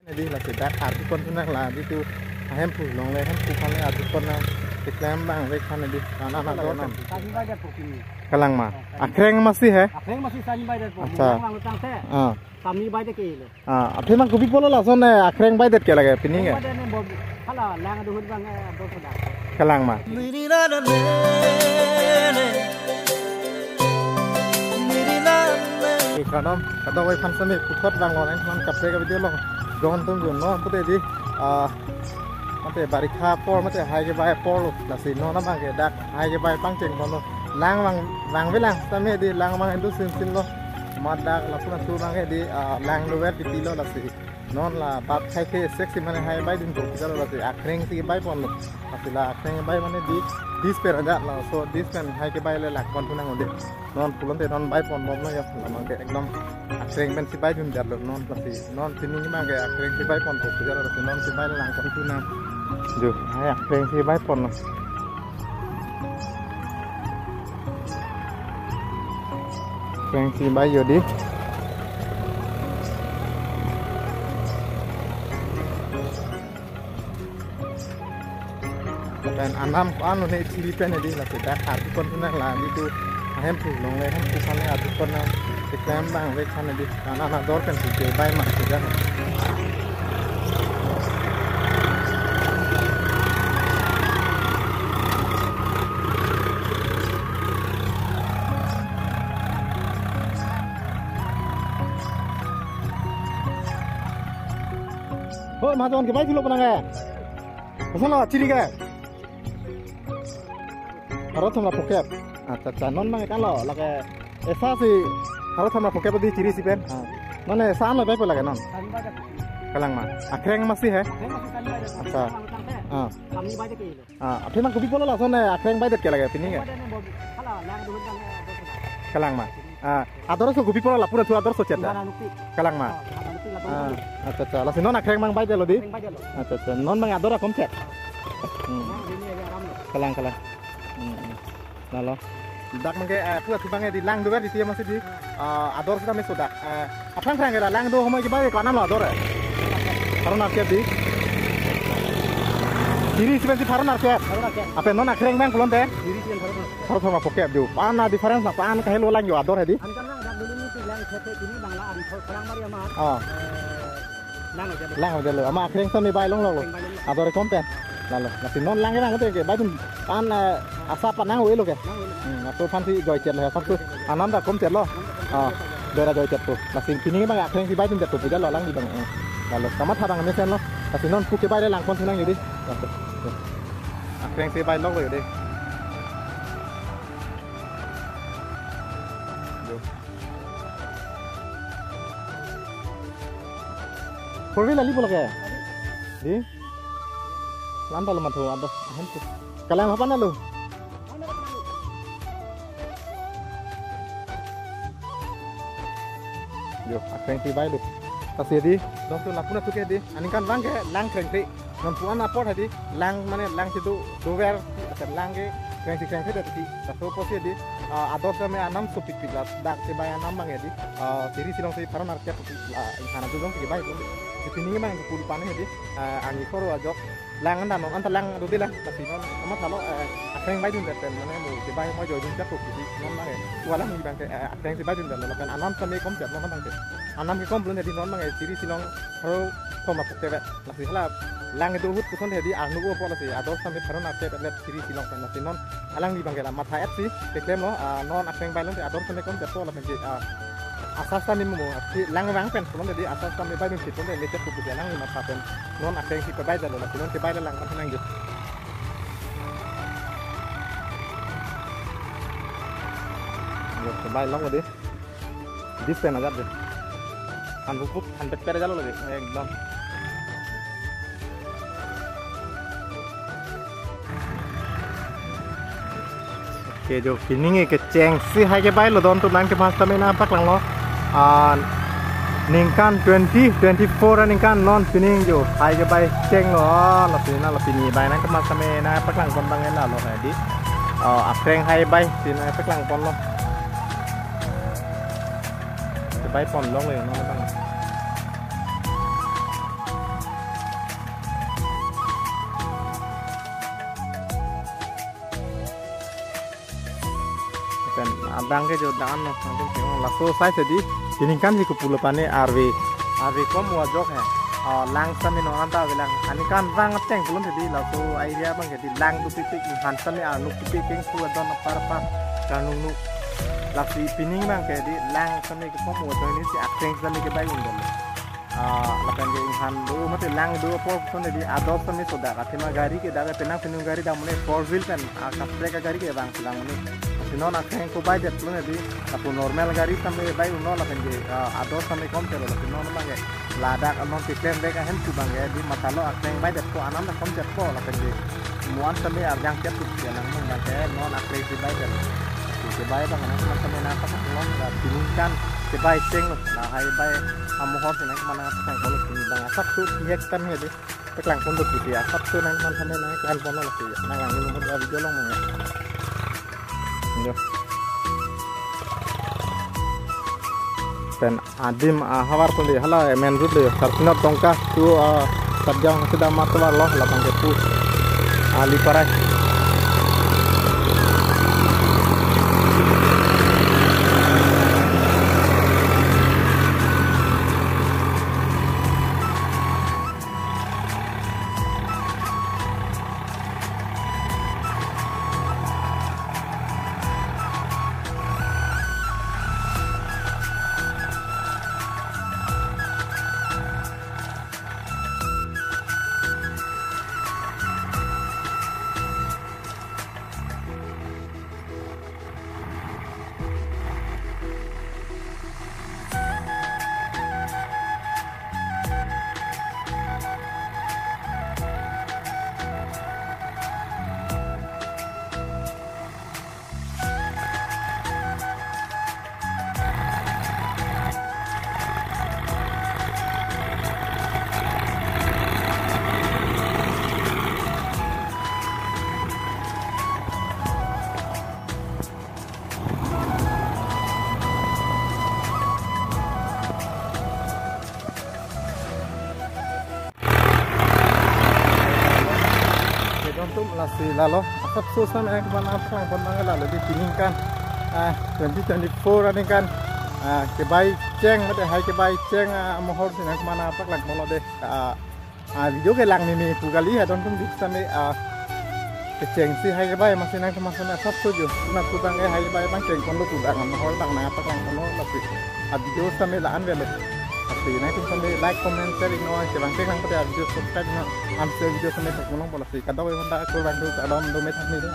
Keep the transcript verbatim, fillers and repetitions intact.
Nedi lasi dak arju pon thu nang la, di tu ahemphu longle, hemphu aphan le arju pon nang, keklem abang vek aphan nedi, nana na dor nang. Kami bajar po kini. Kalang ma. Akreng masi he? Akreng masi sani bajar po. Acha. Lang lang tangte. Ah. Kami bajar ke lo. Ah, aphi mang kopi pulo lason, eh, akreng baidet ke lake, pining ke? Bajar ne bo, hala lang do hut bang, eh, do sudah. Kalang ma. Kadom, kadom wai phan sami puthot bang lo, nang man kaprek video lo. Don tum jun no, pute di, ah, mate barikha apor, mate hai kebai apor lo, lasi non abang ke dak hai kebai pangcheng kono. Lang bang, lang bilang sami di, lang bang indu sin sin lo. Mat dak lapu na thu bang ke di, ah, lang lo wer di pilo lasi. Non la bap khai ke sek si mane hai baidun po, kita lo lasi akreng si bai pon lo. Lasi la akreng bai mane di, dis pen aja lo, so dis pen hai kebai le lak pon thu nang ode. Non pulote non bai pon bom lo ya, la mang ke ekdom akreng pen si baidun det lo non, lasi non pining mang ke akreng si bai pon po, kita lo lasi non si bai lang pon thu nang. Jo, hai akreng si bai pon lo. Akreng si bai yo di. Lapen anam ko-an lo ne chiri pen di, lasi dak arju pon thu nang la, di tu ahemphu longle, hemphu aphan le arju pon nang, keklem abang vek aphan di, nana na dor pen si kebai ma si dak. Hoi, mahajon kebai thu lo penang ke? Masa lo chiri ke? Pharo thom ra phokep. Acha, acha, non mang kan lo, lake esa si pharo thom ra phokep di chiri si pen. Ah. Non esa lo bai po lake non. Kalang ma. Akreng masi he? Acha. Ah. Ah, aphi mang kopi pulo lason, eh, akreng baidet ke lake, pining ke? Kalang ma. Ah, ador so kopi pulo lapu na thu ador so chet da? Kalang ma. Ah, acha, acha. Lasi non akreng mang baidetlo di? Acha, acha. Non mang ador akom chet. Hmm. Kalang, kalang. Hmm, hmm. Lalo. Dak mang ke, eh, pu athu bang ke di lang do ber di tiang masi di. Ah, ador sita me soda. Eh, aphrang phrang ke la lang do homoi kebai ko-an lo ador, eh? Pharo nerkep di. Chiri si pen si pharo nerkep. Pharo nerkep. Ape non akreng bang pulote? Chiri si pen pharo nerkep. Pharo thom ra phokep jo. Pan a difference na pan kahelo lang jo ador he di. Ankan lang dak dulu ni si lang kete ini bang la an thor kerang bari ama. Ah. Eh, lang aja lo. Lang aja lo. Ama akreng sami bai long long lo. Akreng bai long long. Ador kom pen. Lalo. Lasi non lang lang te ke baidun pan, eh, asa pan nang oi lo ke. Nang oi lo. Hmm, lapu aphan si joi chet lo ya, sabtu anam ta kom chet lo. Ah, dora joi chet po. Lasi pining bang akreng si baidun chet po, puja lo lang di bang. Eh. Lalo, kamatha bang mesen lo. Lasi non pu kebai le lang pon thu nang yo di. Lalo. Akreng si bai long lo yo di. Yo. Four wheel ali pulo ke? Di? Lam ta lo matho ado. Ahem tu. Kalang apa na lo? Yo, akreng si bai lo. Lasi di, dong tu lapu na thu ke di. Aningkan bang ke lang kreng si. Non puan apor hadi lang mane lang situ dover, asal lang ke kreng si kreng si dati. Laso apotsi di, ah, ador sami anam sopik pik la dak kebai anam bang di, ah, chiri si long si pharo nerkep pik la ingkana tu dong kebai tu. Si pining bang ke pul pan di, ah, ani koro ajok lang anda non anta lang do di lang, lasi non amat halo, eh, akreng baidun det pen mane mo kebai mo joi dun chat ko kisi non bang ke. Walang ni bang ke, eh, akreng si baidun det lapen anam sami kom chat non bang ke. Anam ke kom pulo di non bang ke chiri si long pharo thom ra phokep. Lasi hala lang do hut puson hedi arnu ko po lasi ador sami pharo nerkep let chiri si long pen lasi non alang ni bang ke la matha et si keklem lo, ah, non akreng bai long ador sami kom chat po lapen ke, ah, asa sami mo si lang bang pen puson hedi asa sami baidun si puson hedi chat ko puja lang ni matha pen non akreng si kebai jalo lasi non kebai le lang pen nang jo. Yo, kebai long di. Dis pen ajat de. Han bupuk, han pet pet aja lo lagi, ekdom. Oke, jo, pining ke kecheng si hai kebai lo don tu lang ke mas tame nangpaklang lo. Ah, ningkan twenty twenty-four aningkan non pining jo hai kebai cheng lo, ah, lo pini na lo pini bai nangke mas tame nangpaklang pon bang la lo hai di. Oh, akreng hai bai si nangpaklang pon lo. Kebai pon long lo yo non bang. Bang ke jo dan no, nangtum thek non. Laso sai sedi, piningkan si kepulo pani arve. Arve kom ajok he. Ah, lang sami non anta avelang. Aningkan bang ateng pulo sedi, laso area bang ke di lang dopikpik, han sami anuk dopikpik, pu adon apar apar, kanung nuk. Lasi pining bang ke di lang sami kekom ajok, ini si akreng sami kebai un-edetlo. Ah, lapen ke inghan do, mate lang do apor puson di ador sami sodak. Athema gari ke dak penang penung gari dak mane four wheel pen, ah, kaprek agari ke bang silang mane. Lasi non akreng ko baidetlo ne di, lapu normal gari sami bai un-e lapen ke, ah, ador sami kom chelo, lasi non bang ke ladak anon keklem bek ahem ku bang ke di matalo akreng baidetpo, anam dak kom chetpo lapen ke muan sami arjang chet tu ke nang bang ke non akreng si baidet. Kebai bang nangtum sami nangpaklangponlo, la piningkan kebai chenglo, lahai bai amohor si nangtum nangpaklangponlo, pini bang asapso kihek tan he di. Paklangpon do pini asapso nangtum sami nangpaklangponlo lasi. Nang langdun mo video along mo ya. Yo. Pen adim ahavar kundi hala main road le Sarsinot Dongka tu, ah, Satgaon sida matovar lo hala bang ke pu Aliparai. Kedongtum lasi lalo. Asapso sami nangtum aphan nangpaklangpon bang lalo di piningkan, ah, twenty twenty-four aningkan, ah, kebai cheng mate hai kebai cheng, ah, amohor si nangtum aphan nangpaklangponlo de. Ah, ah, video ke lang meme pu kali, ha dongtum di sami, ah, kecheng si hai kebai masi nangtum sami asapso jo. Nangtum bang ke hai kebai bang chengponlo pu bang amohor bang nangpaklangponlo lasi. Ah, video sami la-an avelo. Lasi nangtum sami like, comment, share iknon, kevang cheng nang pate video subscribe iknon. Amse video sami thakponlongpo lasi. Kadokave aphan ta kurvangthu, kardom, dome thakme de.